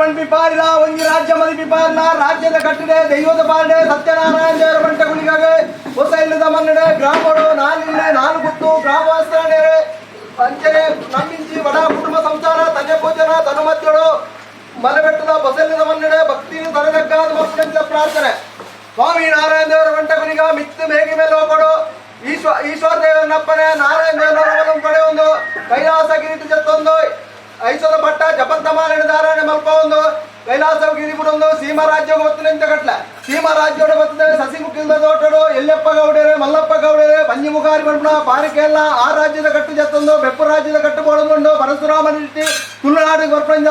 ಪನ್ಪಿ ಪಾರಿಲ ಒಂಜಿ ರಾಜ್ಯ ಮದಿಪಿ ಪಾರ್ಲ ರಾಜ್ಯದ ಕಟ್ಟಡೆ ದೈವದ ಪಾರ್ಡೆ ಸತ್ಯನಾರಾಯಣ ದೇವರ ಬಂಟ ಗುಳಿಗಾಗೆ ಹೊಸ ಇಲ್ಲದ ಮನ್ನಡೆ ಗ್ರಾಮಡು ನಾಲಿಲ್ಲೆ ನಾಲು ಗುತ್ತು ಗ್ರಾಮವಾಸ್ತನೇರೆ ಅಂಚನೆ ನಮ್ಮಿಂಚಿ ವಡ ಕುಟುಂಬ ಸಂಸಾರ ತನೆ ಪೂಜನ ತನುಮತ್ಯಳು ಮಲೆಬೆಟ್ಟದ ಬಸೆಲ್ಲದ ಮನ್ನಡೆ ಭಕ್ತಿನ ತಲೆದಕ್ಕಾದ ಮಕ್ಕಳ ಪ್ರಾರ್ಥನೆ. ಸ್ವಾಮಿ ನಾರಾಯಣ ದೇವರ ಬಂಟ ಗುಳಿಗ ಮಿತ್ತು ಮೇಗಿ ಮೇಲೆ ಹೋಗೋಡು ಈಶ್ವರ ದೇವರನ್ನಪ್ಪನೆ ನಾರಾಯಣ ದೇವರ ಪಡೆ ಒಂದು ಕೈಲಾಸ ಕಿರೀಟ ಜತ್ತೊಂದು ಐಸದ ಪಟ್ಟ ಜಪಂತ ಧಾರಣೆ ಮಲ್ಪ ಒಂದು ಕೈಲಾಸ ಗಿರಿಬುಡೊಂದು ಸೀಮಾ ರಾಜ್ಯ ಬತ್ತನೆ ಕಟ್ಲೆ ಸೀಮಾ ರಾಜ್ಯೋಡ ಬರ್ತದೆ ಸಸಿಮುಖಿಲ್ದ ತೋಟಡು ಎಲ್ಲಪ್ಪ ಗೌಡರೆ ಮಲ್ಲಪ್ಪ ಗೌಡರೆ ಪಂಜಿಮುಖಾರಿ ಪನ್ಪುನ ಪಾರಿಕೆಲ್ಲ ಆ ರಾಜ್ಯದ ಕಟ್ಟು ಜತ್ತೊಂದು ಬೆಪ್ಪು ರಾಜ್ಯದ ಕಟ್ಟು ಬೋಡೊಂದು ಪರಶುರಾಮನಿಟ್ಟಿ ತುಳುನಾಡಿಗೆ ಬರ್ಪಂಜ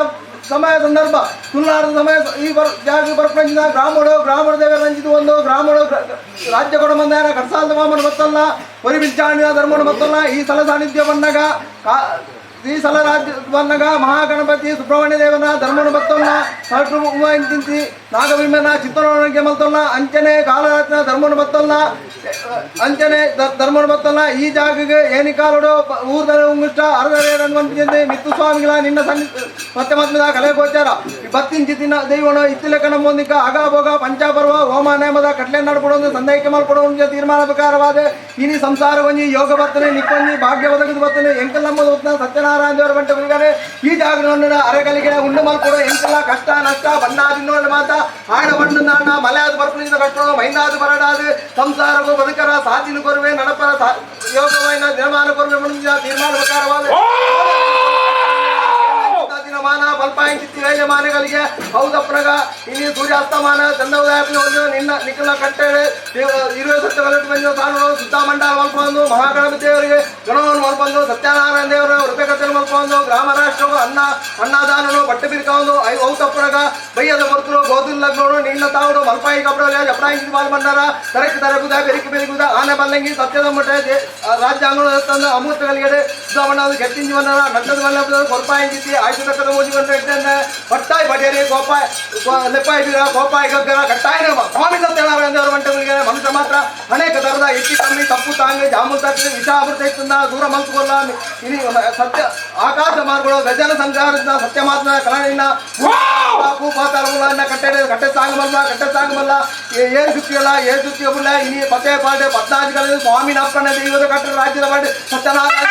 ಸಮಯ ಸಂದರ್ಭ ತುಳುನಾಡು ಸಮಯ ಈ ಬರ್ ಜಾಗ ಬರ್ಪಂಜಿನ ಗ್ರಾಮಡು ಗ್ರಾಮಡು ದೇವರ ರಂಜಿತ ಒಂದು ಗ್ರಾಮಡು ರಾಜ್ಯ ಕೊಡ ಮಂದಾನ ಕಡ್ಸಾಲ್ದ ಮಾಮನ ಬತ್ತಲ್ಲ ಒರಿ ಬಿಲ್ಚಾಣಿನ ಧರ್ಮನ ಬತ್ತಲ್ಲ ಈ ಸಲ ಸಾನ್ನಿಧ್ಯ ಬಂದಾಗ ಈ ಸಲ ರಾಜ್ಯ ಬಂದಾಗ ಮಹಾಗಣಪತಿ ಸುಬ್ರಹ್ಮಣ್ಯ ದೇವನ ಧರ್ಮನ ಬತ್ತಲ್ಲ ಇಂತಿಂತಿ ನಾಗಭೀಮನ ಚಿತ್ತನೊಳಗೆ ಮಲ್ತಲ್ಲ ಅಂಚನೆ ಕಾಲರಾತ್ನ ಧರ್ಮನ ಬತ್ತಲ್ಲ ಅಂಚನೆ ಧರ್ಮನ ಬತ್ತಲ್ಲ ಈ ಜಾಗಗೆ ಏನಿಕಾಲುಡು ಊರ್ದರ ಉಂಗುಷ್ಟ ಅರದರೆ ಮಿತ್ತು ಸ್ವಾಮಿಗಳ ನಿನ್ನ ಸನ್ನಿ ಮತ್ತೆ ಮತ್ಮದ ಕಲೆ ಗೋಚಾರ. ಬತ್ತಿಂಚಿ ತಿನ್ನ ದೈವನ ಇತ್ತಿಲೆಕ್ಕ ನಮ್ಮೊಂದಿಕ ಅಗಾಭೋಗ ಪಂಚಾಪರ್ವ ಹೋಮ ನೇಮದ ಕಟ್ಲೆ ನಡ್ಕೊಡೊಂದು ಸಂದೈಕೆ ಮಲ್ಕೊಡೊಂದು ತೀರ್ಮಾನ ಪ್ರಕಾರವಾದ ಇನಿ ಸಂಸಾರ ಒಂಜಿ ಯೋಗ ಬರ್ತನೆ ನಿಕ್ಕೊಂಜಿ ಭಾಗ್ಯ ಒದಗದು ಬರ್ತನೆ ಎಂಕಲ್ ನಮ್ಮದು ಸತ್ಯನಾರಾಯಣ ದೇವರ ಬಂಟ ಗುರಿಗಾನೆ ಈ ಜಾಗನ ಅರೆಗಲಿಗೆ ಉಂಡು ಮಲ್ಕೊಡು ಎಂಕಲ್ಲ ಕಷ್ಟ ನಷ್ಟ ಬಣ್ಣಾದಿನ್ನೋಣ ಮಾತ ಆಣ ಬಣ್ಣು ನಾಣ ಮಲೆಯಾದ ಬರ್ಪಣಿಂದ ಕಷ್ಟ ಮೈನಾದು ಬರಡಾದು ಸಂಸಾರವು ಬದುಕರ ಸಾಧಿನ ಕೊರುವೆ ನಡಪರ ಯೋಗವೈನ ದಿನಮಾನ ಕೊರುವೆ ತೀರ್ಮಾನ ಪ್ರಕಾರವಾದ ದಿನ ಮಾನ ಬಲ್ಪಾಯಿಂಚಿತ್ತಿ ರೈಲ ಮಾನಗಳಿಗೆ ಹೌದಪ್ಪನಗ ಇನಿ ಸೂರ್ಯಾಸ್ತಮಾನ ಚಂದೋದಯ ನಿನ್ನ ನಿಖಲ ಕಟ್ಟೆಡೆ ಇರುವ ಸತ್ಯಗಲಟ್ಟು ಬಂದು ತಾನು ಸುದ್ದಾಮಂಡಲ ಮಲ್ಪಂದು ಮಹಾಗಣಪತಿ ದೇವರಿಗೆ ಗಣವನ್ನು ಮಲ್ಪಂದು ಸತ್ಯನಾರಾಯಣ ದೇವರ ವೃತಕಥೆಯನ್ನು ಮಲ್ಪಂದು ಗ್ರಾಮ ರಾಷ್ಟ್ರವು ಅನ್ನ ಅನ್ನದಾನನು ಬಟ್ಟೆ ಬಿರ್ಕಂದು I ಔತಪ್ಪನಗ ಬಯ್ಯದ ಬರ್ತರು ಗೋಧುಲ್ ಲಗ್ನೋಡು ನಿನ್ನ ತಾవుಡು ಮಲ್ಪಾಯಿ ಕಬ್ರಲೆ ಜಪ್ರಾಯಿ ಬಾಲ್ ಬಂಡಾರ ತರಕ್ಕೆ ತರಗುದ ಬೆರಿಕೆ ಬೆರಿಗುದ ಆನೆ ಬಲ್ಲಂಗಿ ಸತ್ಯದ ಮಠ ರಾಜ್ಯಾಂಗಣ ತಂದು ಅಮೃತ ಕಲಿಗಡೆ ಸುಧಾಮಣ್ಣ ಕೆಟ್ಟಿಂಜಿ ಬಂದಾರ ನಂಟದ ಮಲ್ಲ ಕೊರ್ಪಾಯಿ ಜಿತ್ತಿ ಆಯ್ತು ತಕ್ಕದ ಮೋಜಿ ಬಂದ ಇಡ್ತೇನೆ ಪಟ್ಟಾಯಿ ಬಡಿಯರಿ ಗೋಪಾಯ್ ಲೆಪ್ಪಾಯಿ ಬೀರ ಗೋಪಾಯಿ ಗಗ್ಗರ ಕಟ್ಟಾಯಿನ ಸ್ವಾಮಿ ಸತ್ಯನಾರಾಯಣ ದೇವರ ಮಂಟಪಗಳಿಗೆ ಮನುಷ್ಯ ಮಾತ್ರ ಅನೇಕ ಥರದ ಎತ್ತಿ ಕಮ್ಮಿ ತಪ್ಪು ತಾಂಗಿ ಜಾಮೂನ್ ತಪ್ಪಿ ವಿಷ ಅಮೃತ ಇತ್ತಂದ ದೂರ ಮಲ್ತುಕೊಲ್ಲ ಇನಿ ಸತ್ಯ ಆಕಾಶ ಮಾರ್ಗಳು ಗಜನ ಸಂಚಾರದ ಸತ್ಯ ಮಾತ್ರ ಕಲನಿನ ಕಟ್ಟೆ ಕಟ್ಟೆ ಸಾಂಗಮಲ್ಲ ಕಟ್ಟೆ ಸಾಂಗಮಲ್ಲ ಏನು ಸುತ್ತಿಯಲ್ಲ ಏನು ಸುತ್ತಿಯಲ್ಲ ಇನಿ ಪತ್ತೆ ಪಾಡೆ ಪದ್ನಾಜಿ ಸ್ವಾಮಿ ನಪ್ಪನ ದೈವದ ಕಟ್ಟಡ ರಾಜ್ಯದ ಪಾಡೆ ಸತ್ಯನಾರಾಯಣ.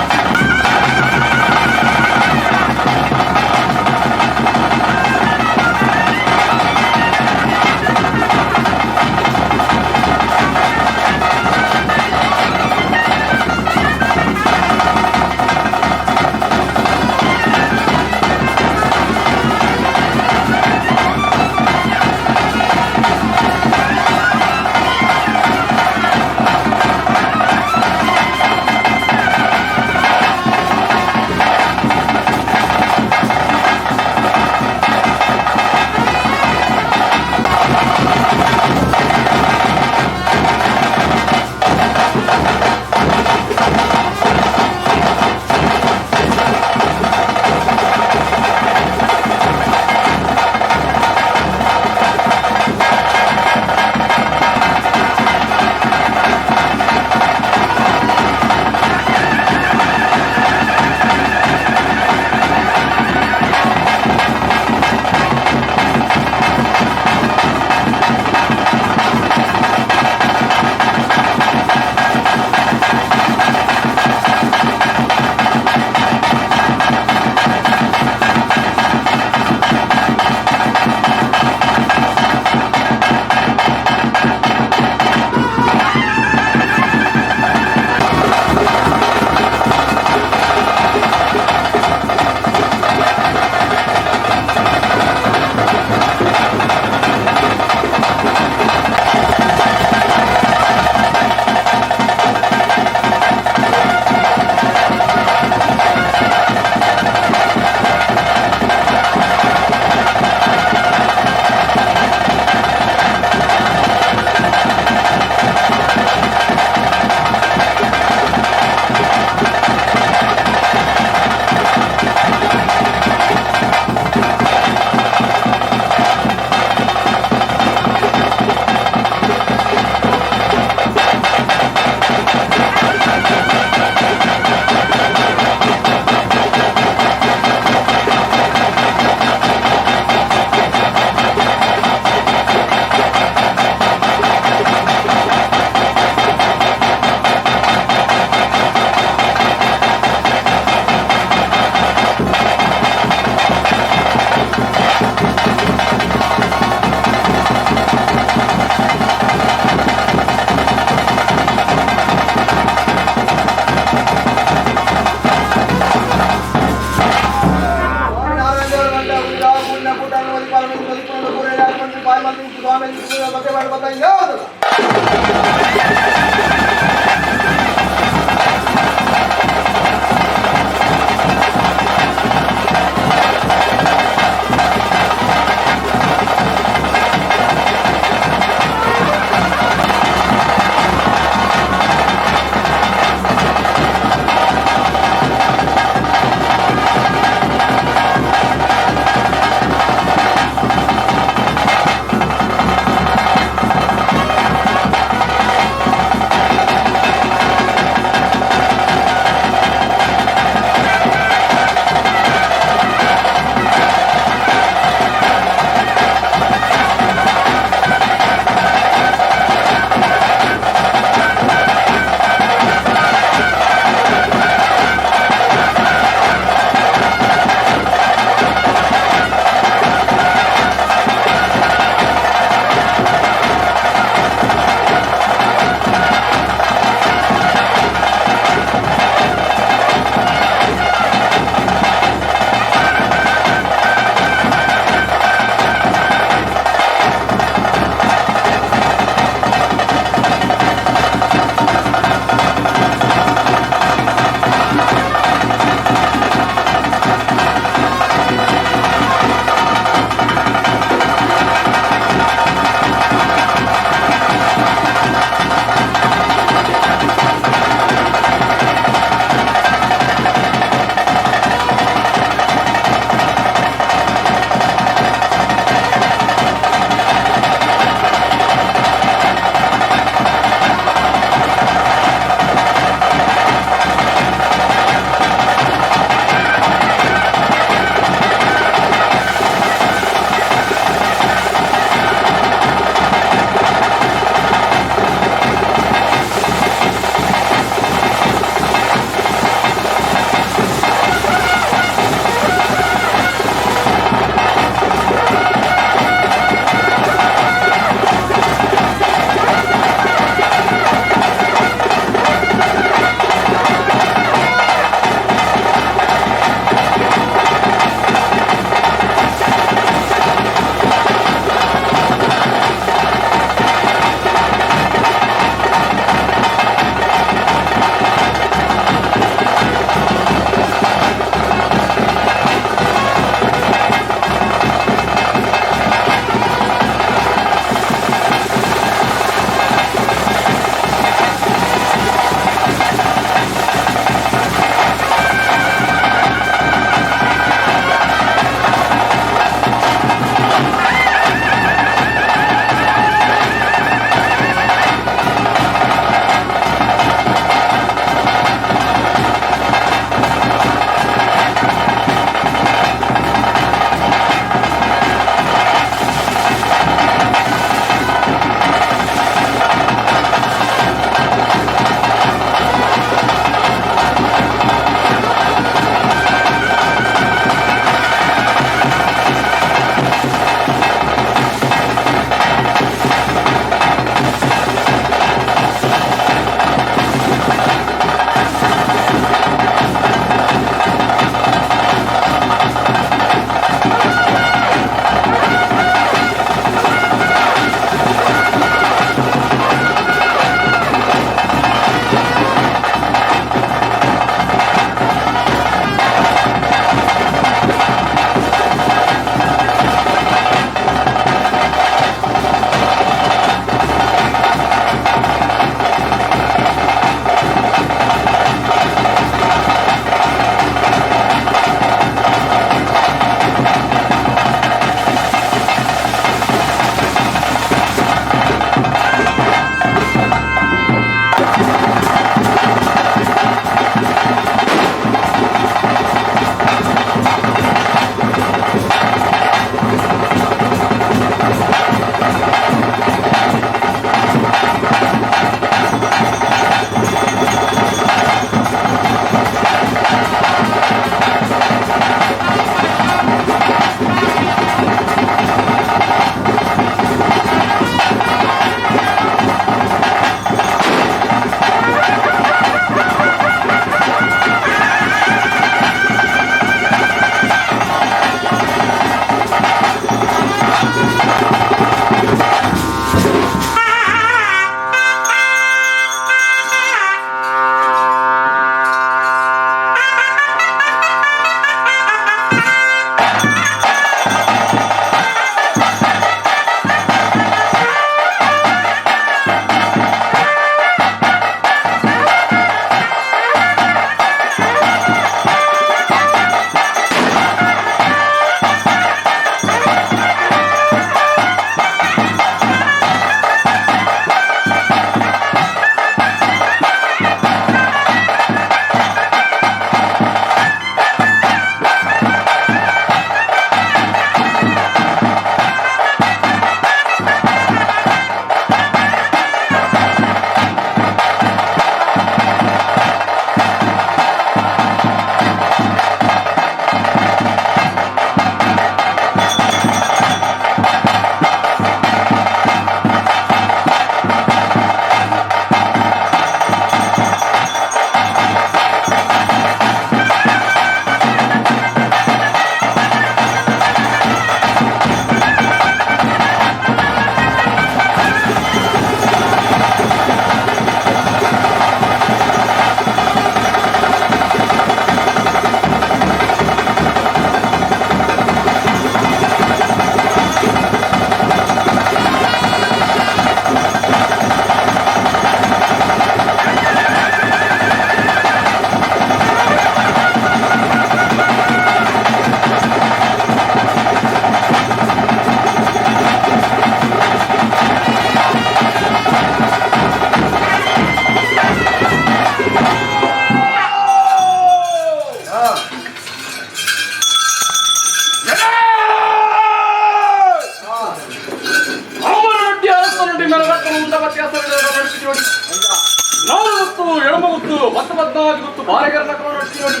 ಬಾರಿಗರನಕ್ಕೂ ನೋಡ್ತಿ ನೋಡಿ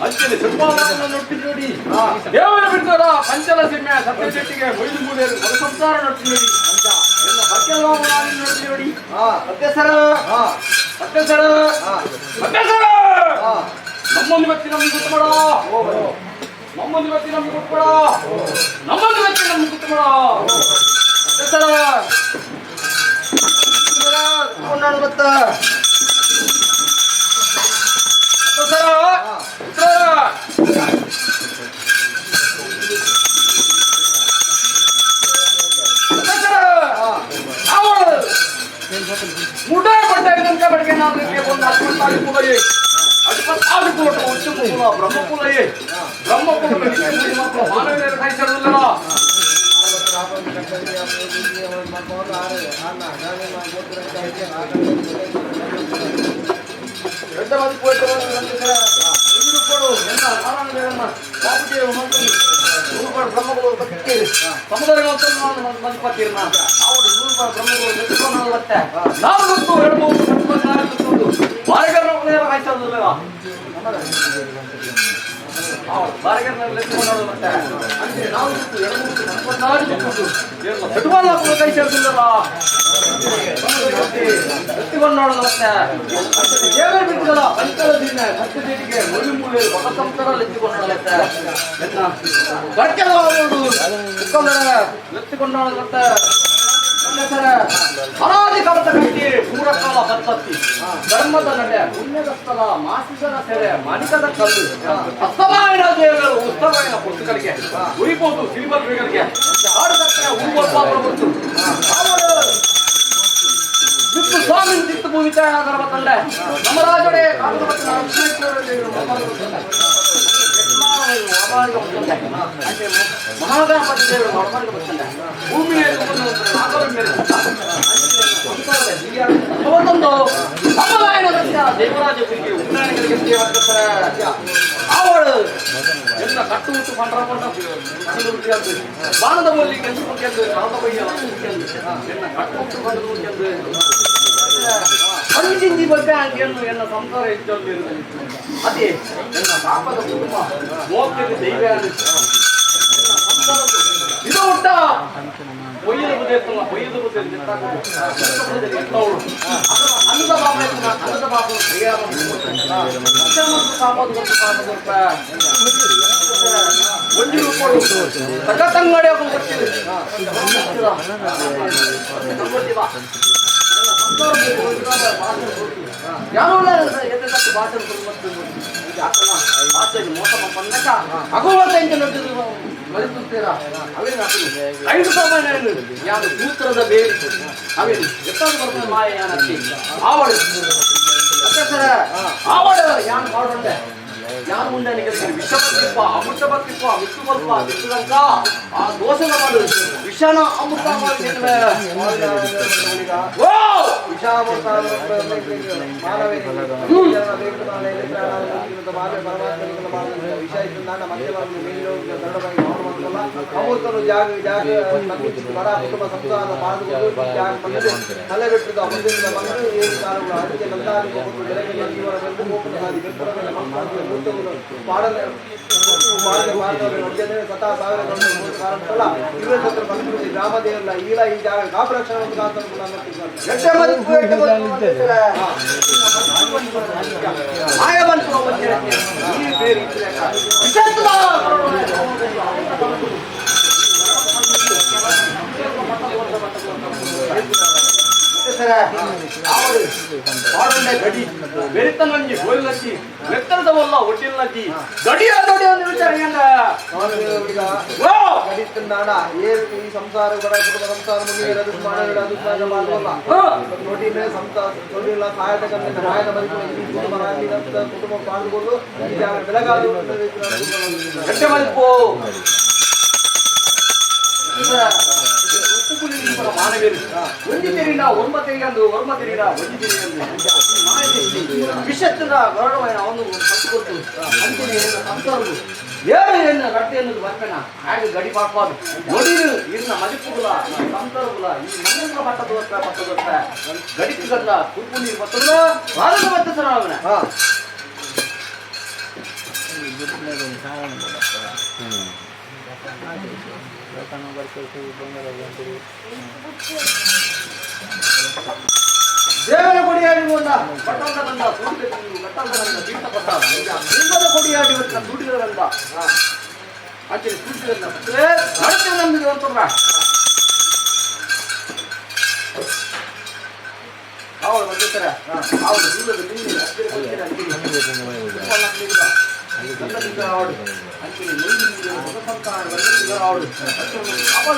ಅಂಚನೆ ಸಿಂಹಾಸನ ನೋಡ್ತಿ ನೋಡಿ ದೇವರ ಬಿಡ್ತಾರ ಪಂಚಲ ಸಿಂಹ ಸತ್ಯಶೆಟ್ಟಿಗೆ ಮೊಯ್ದು ಮೂಲೆಯರು ಹೊರ ಸಂಸಾರ ನೋಡ್ತಿ ನೋಡಿ ಎಲ್ಲ ಬಕ್ಕೆಲ್ಲ ನೋಡ್ತಿ ನೋಡಿ ಅತ್ಯಸರ ಅತ್ಯಸರ ಅತ್ಯಸರ ನಮ್ಮೊಂದು ವ್ಯಕ್ತಿ ನಮ್ಗೆ ಗೊತ್ತು ಮಾಡ ನಮ್ಮೊಂದು ವ್ಯಕ್ತಿ ನಮ್ಗೆ ಗೊತ್ತು ಮಾಡ ನಮ್ಮೊಂದು ವ್ಯಕ್ತಿ ನಮ್ಗೆ ಗೊತ್ತು ಮಾಡ ಅತ್ಯಸರ ಗೊತ್ತ ಅತ್ಯಸರ ಉತ್ತರ ಅತ್ಯಸರ ಅವಳು ಮುಡೇ ಪಡ್ಡ ಬಡಿಗೆ ನಾನು ಒಂದು ಹತ್ತು ಕೂಲಯೇ ಅಧಿಪತ್ತಾರು ಕೋಟಿ ಉಚ್ಚ ಕುಲ ಬ್ರಹ್ಮಕುಲಯೇ ಬ್ರಹ್ಮಕುಲ ಮಾತ್ರ ಮಾನವೀಯರ ಕಾಯಿಸಿರಲಿಲ್ಲ. ಎಡ್ಡ ಮಂದಿ ಪೋಯ್ತು ಕೊಡು ಎಲ್ಲ ನಾರಾಯಣ ದೇವರನ್ನ ಬಾಪುಜಿ ಮಂತ್ರಿ ನೂರುಪಾಡು ಬ್ರಹ್ಮಗಳು ಬತ್ತಿರಿ ಸಮುದಾಯ ಮಂದಿ ಅವಳು ನೂರುಪಾಡು ಬ್ರಹ್ಮಗಳು ಬೆಟ್ಟುಕೊಂಡು ಬತ್ತೆ ನಾನು ಗೊತ್ತು ಎರಡು ಮೂರು ಕಟ್ಟುಕೊಂಡು ನಾನು ಗೊತ್ತು ಬಾರಿಗರನ್ನ ಕಾಯಿಸೋದಿಲ್ಲ. ಬಾರಿಗರನ್ನ ಲೆಕ್ಕಕೊಂಡು ಮತ್ತೆ ಅಂದ್ರೆ ನಾವು ಗೊತ್ತು ಎರಡು ಮೂರು ಕಟ್ಟುಕೊಂಡು ಗೊತ್ತು ಏನು ಕಟ್ಟುಕೊಂಡು ಕಾಯಿಸೋದಿಲ್ಲ. ಎತ್ತಿಕೊಂಡೋಳದ ಮತ್ತೆ ದೇವರೇ ಬಿಟ್ಟದಲ್ಲ ಪಂಚಲ ದಿನ ಸತ್ಯದೇವಿಗೆ ಮೊಯ್ಲು ಮೂಲೆ ಹೊಸ ಸಂಸಾರ ಎತ್ತಿಕೊಂಡೋಳತ್ತೆ ಎನ್ನ ಬರ್ಕೆಲ್ಲ ಮುಕ್ಕಂದರ ಎತ್ತಿಕೊಂಡೋಳದ ಮತ್ತೆ ಅನಾದಿ ಕಾಲದ ಕಟ್ಟಿ ಪೂರಕಾಲ ಪದ್ಧತಿ ಧರ್ಮದ ನಡೆ ಪುಣ್ಯದ ಸ್ಥಳ ಮಾಸಿಕನ ಸೆರೆ ಮಾಣಿಕದ ಕಲ್ಲು ಅಸ್ತಮಾಯನ ದೇವರು ಉತ್ತಮಾಯನ ಪುಸ್ತಕಗಳಿಗೆ ಉರಿಬೋದು ಸಿರಿಬಲ್ಗಳಿಗೆ ಆಡುದಕ್ಕೆ ಉರುವಲ್ಪ ಬಂತು ಬಿತ್ತು ಸ್ವಾಮಿ ತಿತ್ತು ಭೂಮಿ ತಯಾರ ತಂದೆ ನಮ್ಮ ರಾಜಡೆ ಕಾಲದ ಮಹಾಗಣಪತಿ ದೇವರು ಹೊರಮಾರ್ಗ ಬರ್ತಂಡೆ ಭೂಮಿ ಒಂದೊಂದು ಸಮುದಾಯನ ದೇವರಾಜ ಗುರಿಗೆ ಉನ್ನಾಯಗಳಿಗೆ ಅವಳು ಎಲ್ಲ ಕಟ್ಟು ಪಂಡ್ರ ಪಂಡ ಬಾಣದ ಬಲ್ಲಿ ಕೆಲಸ ಮುಖ್ಯಂದು ಕಾಲದ ಬಯ್ಯ ಮುಖ್ಯಂದು ಎನ್ನ ಕಟ್ಟು ಕಂಡು ಮುಖ್ಯಂದು ಪಂಚಿಂಜಿ ಬಗ್ಗೆ ಹಂಗೆನ್ನು ಎನ್ನ ಸಂಸಾರ ಹೆಚ್ಚೊಂದು ಅದೇ ಎನ್ನ ಪಾಪದ ಕುಟುಂಬ ಮೋಕ್ಷಕ್ಕೆ ದೈವ ಇದು ಉಂಟ பொய்யது உபதேசம் பொய்யது உபதேசம் ಅನ್ನದ ಪಾಪ ಅನ್ನದ ಪಾಪ ಒಂಜಿ ತಗತಂಗಡಿ ಯಾರು ಸೂತ್ರದ ಬೇರೆ ಅವೇನು ಎತ್ತಾದ ಬರ್ತದೆ ಮಾಯ ಯಾನತ್ತಿ ಆವಡು ಆವಡು ಯಾನ್ ಮಾಡೋಂಡೆ ಯಾರು ಮುಂದೆ ವಿಷ ಬತ್ತಿಪ್ಪ ಅಮೃತ ಬತ್ತಿಪ್ಪ ಮಿತ್ತು ಬಲ್ಪ ಬಿತ್ತದಂಕ ಆ ದೋಷದ ಮಾಡು ವಿಷನ ಅಮೃತ ಮಾಡಿ ಓ ಗಡಿ ಬೆರಿತನಂಜಿ ಗೋಲಿನಚ್ಚಿ ಮೆತ್ತರದವಲ್ಲ ಒಟ್ಟಿಲ್ನಚ್ಚಿ ಗಡಿಯ ದೊಡಿ ಒಂದು ವಿಚಾರ ಗಡಿತಂದಾಣ ಏರು ಈ ಸಂಸಾರ ಬಡ ಕುಟುಂಬ ಸಂಸಾರ ಮುಗಿಯಿರೋದು ಮಾಡವಿಡೋದು ಮಾಡಲ್ಲ ನೋಡಿ ಸಂಸಾರ ತೊಡಿಲ್ಲ ಸಹಾಯದ ಕಮ್ಮಿ ಸಹಾಯದ ಬದುಕು ಕುಟುಂಬ ಕುಟುಂಬ ಪಾಲ್ಗೊಂಡು ಬೆಳಗಾವಿ ಗಟ್ಟೆ ಮಲ್ಪು ಮಾನವೀರು ಒಂಜಿ ತೆರಿನ ಒರ್ಮ ತೆರಿಯಂದು ಒರ್ಮ ತೆರಿನ ಒಂಜಿ ತೆರಿಯಂದು ವಿಷತ್ತಿನ ಗೌರವನ ಅವನು ಕಟ್ಟು ಕೊಟ್ಟು ಅಂಚಿನ ಸಂಸಾರದು ಏಳು ಎನ್ನ ರಟ್ಟೆ ಎನ್ನುವುದು ಬರ್ಪೆನ ಹಾಗೆ ಗಡಿ ಪಾಡ್ಪಾದು ಒಡಿರು ಇರ್ನ ಮದಿಪುಗುಲ ಈ ಸಂಸಾರಗುಲ ಈ ಮನೆಗಳ ಪಟ್ಟ ದೋಸ್ತ ಪಟ್ಟ ದೋಸ್ತ ಗಡಿಗೆ ಗಂಧ ಕುಪ್ಪು ನೀರು ಬರ್ತದ ಬಾಲಕ ಬರ್ತದ ಅವನ. ದೇವರ ಕೊಡಿಯಾಡಿ ಬಂದ ಪಟ್ಟಣದ ಬಂದ ಪಟ್ಟಣದ ಬಂದ ಬೀಟ ಪಟ್ಟ ದೈವದ ಕೊಡಿಯಾಡಿ ಬಂದ ಸೂಟಿಗಳ ಬಂದ ಆಚೆ ಸೂಟಿಗಳ ನಡತೆ ನಂಬಿದೆ ಅಂತಂದ್ರ ಅವಳು ಬಂದಿರ್ತಾರೆ ಅವಳು ದೂರದ ನೀರು ಹತ್ತಿರ ಬರ್ತೀರ ಅಂತೀನಿ ಅವಳು ಅಂತೀನಿ ಅವಳು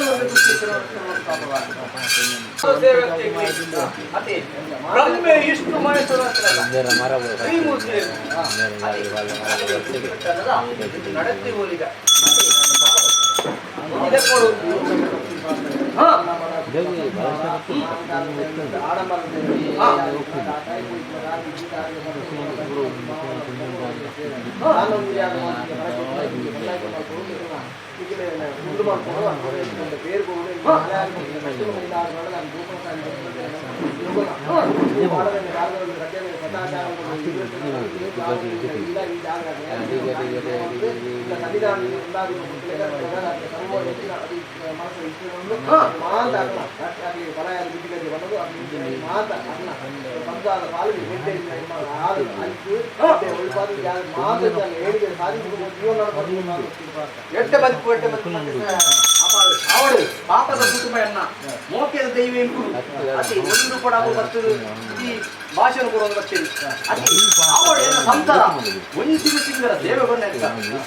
ಬ್ರಹ್ಮೆ ಇಷ್ಟು ಮಹೇಶ್ವರ ಶ್ರೀಮೂರ್ತಿ ನಡೆಸಿ ಹೋಲಿಗ ಎಟ್ಟೆ ಬದುಕು ಎಟ್ಟೆ ಬದುಕು ಅವಳು ಪಾಪದ ಕುಟುಂಬ ಎನ್ನ ಮೋಕೆದ ದೈವ ಎಂಕುಲು ಅತಿ ಒಂದು ಕೂಡ ಬರ್ತದೆ ಈ ಭಾಷೆಯನ್ನು ಕೂಡ ಒಂದು ಬರ್ತೇನೆ ಅತಿ ಅವಳು ಎನ್ನ ಸಂಸಾರ ಒಂದು ಸಿರಿ ಸಿಂಗರ ದೇವಗೊಂಡ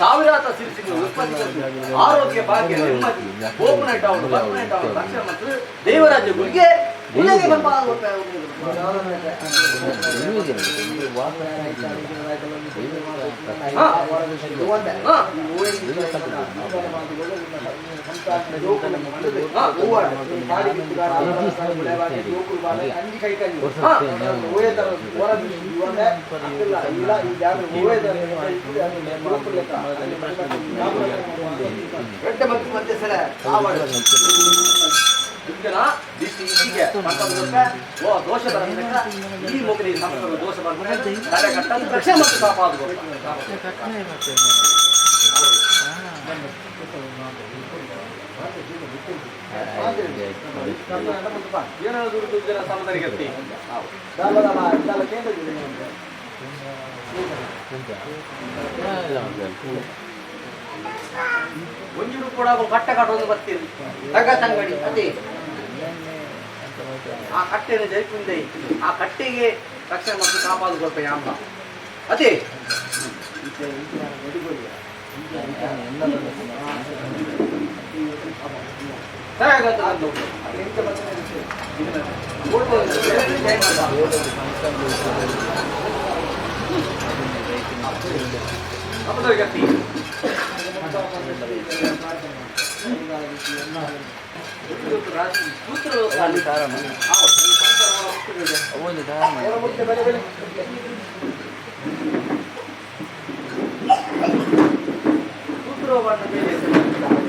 ಸಾವಿರಾತ ಸಿರಿ ಸಿಂಗರ ಉತ್ಪತ್ತಿ ಆರೋಗ್ಯ ಭಾಗ್ಯ ನೆಮ್ಮದಿ ಓಪನ್ ಅವಳು ಬರ್ಪನೆಟ್ ಅವಳು ರಕ್ಷಣೆ ಮತ್ತು ದೇವರಾಜ್ಯ ಗುರಿಗೆ ಉಲಗೆ ಬಂಪ ದೋಷ ಬರಬೇಕ ಈ ಮೊಗಲಿ ದೋಷ ಬರಬೇಕು ತಡೆ ರಕ್ಷೆ ಮತ್ತು ಕಾಪಾಡುವ ಏನಾದರೂ ಜನ ಸಮದರಿಗತ್ತಿ ಒಂಜುಡು ಕೂಡ ಕಟ್ಟೆ ಕಟ್ಟೋದು ಬರ್ತೀರಿ ತಗ ತಂಗಡಿ ಅದೇ ಆ ಕಟ್ಟೆಯನ್ನು ಜೈಪುಂದೆ ಆ ಕಟ್ಟೆಗೆ ರಕ್ಷಣೆ ಮತ್ತು ಕಾಪಾಡಿಕೊಳ್ತ ಯಾಂಬ ಅದೇ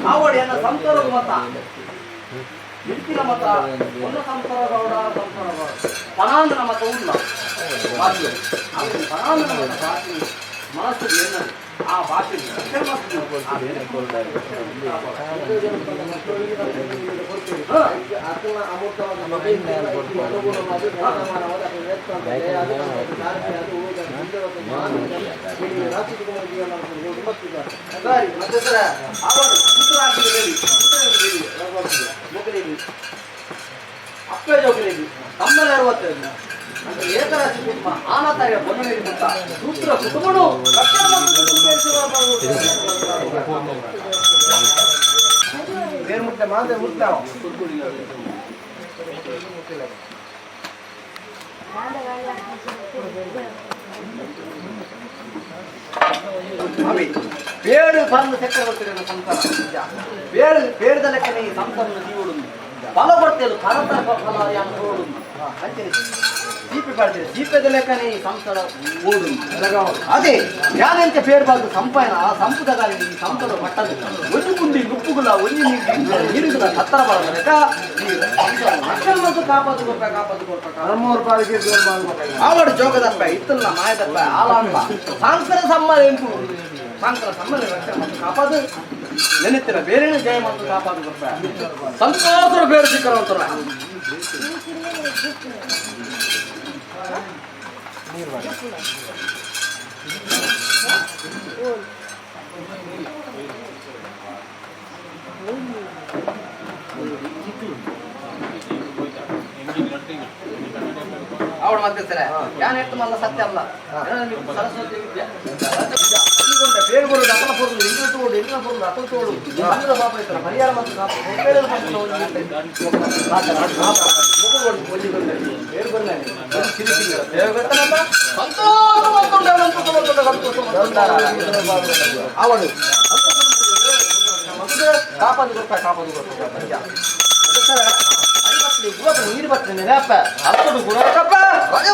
ಆವಡಿಯನ್ನ ಸಂಸಾರದ ಮತ ಇಡ್ತಿನ ಮತ ಒಂದು ಸಂಸಾರ ಗೌಡ ಸಂಸಾರ ಗೌಡ ಪನಾಂದನ ಮತ ಉಲ್ಲ ಭಾಷೆ ಪನಾಂದನ ಮತ ಭಾಷೆ ಮನಸ್ಸು ಎನ್ನದು ಆ ಭಾಷೆ ಏಕರಾಶಿ ಕುಟುಂಬ ಆನತಾಯ ಬೊನ್ನನೇರಿ ಮುತ್ತ ಸೂತ್ರ ಕುಟುಂಬನು ಬೇರೆ ಮುಟ್ಟೆ ಮಾತೆ ಮುಟ್ಟಾವ ಬೇಡು ಬಂದು ಚಕ್ರವರ್ತಿಗಳ ಸಂಸಾರ ಬೇಡು ಬೇಡದ ಲೆಕ್ಕನೆ ಈ ಸಂಸಾರದ ಜೀವಡು ಫಲ ಬರ್ತೇವೆ ಫಲತ ಫಲ ಯಾನು ಅಂಚನೆ ಸೀಪೆ ಬರ್ತೇವೆ ಸೀಪೆದ ಲೆಕ್ಕನೆ ಈ ಸಂಸಾರ ಓಡು ಅದೇ ಯಾನಂತೆ ಬೇಡಬಾರ್ದು ಸಂಪಾಯನ ಆ ಸಂಪದ ಈ ಸಂಸಾರ ಮಟ್ಟದ ಒಂದು ಗುಂಡಿ ನುಪ್ಪುಗುಲ ಒಂದು ನೀರುಗುಲ ಸತ್ತರ ಬಾರದ ಲೆಕ್ಕ ಈ ಸಂಸಾರ ರಕ್ಷಣೆ ಕಾಪಾದು ಕೊಡ್ಪ ಕಾಪಾದು ಕೊಡ್ಪ ಆವಡು ಜೋಗದಪ್ಪ ಇತ್ತಲ್ಲ ಮಾಯದಪ್ಪ ಆಲಾಂಬ ಸಾಂಸ್ಕರ ಸಮ್ಮಾನ ಎಂಪು ಶಾಂತರ ಸಮ್ಮನೆ ರಕ್ಷಣೆ ಮತ್ತು ಕಾಪಾದು ನೆನೆತ್ತಿನ ಬೇರೆನೇ ಜಯ ಮತ್ತು ಕಾಪಾದು ಕೊರ್ಪ ಸಂತೋಷದ ಬೇರೆ ಸಿಕ್ಕರಂತರ. ಅವಳು ಮಧ್ಯಸ್ಥರ ಯಾನ್ ಹೇಳ್ತು ಮಲ್ಲ ಸತ್ಯ ಅಲ್ಲ. ಸರಸ್ವತಿ ವಿದ್ಯೆ ಬೇರೆ ಬರುದು ಅಕಲ ಪೊರ್ಲು ಇಂದ್ರ ತೋಡು ಇಂದ್ರ ಪೊರ್ಲು ಅಕಲ ತೋಡು ಅನ್ನದ ಪಾಪ ಇತ್ತರ ಪರಿಹಾರ ಮತ್ತು ಕಾಪ ಬೇರೆ ಸಂತೋಷ ಮಂತುಂಡ ಸಂತೋಷ ಮಂತುಂಡ ಅವಳು ಕಾಪಾದು ಕೊರ್ಪ ಕಾಪಾದು ಕೊರ್ಪ ನೀರು ಬರ್ತದೆ ನೆನಪ ಅತ್ತಡು ಗುಣಕಪ್ಪ ರಜೆ.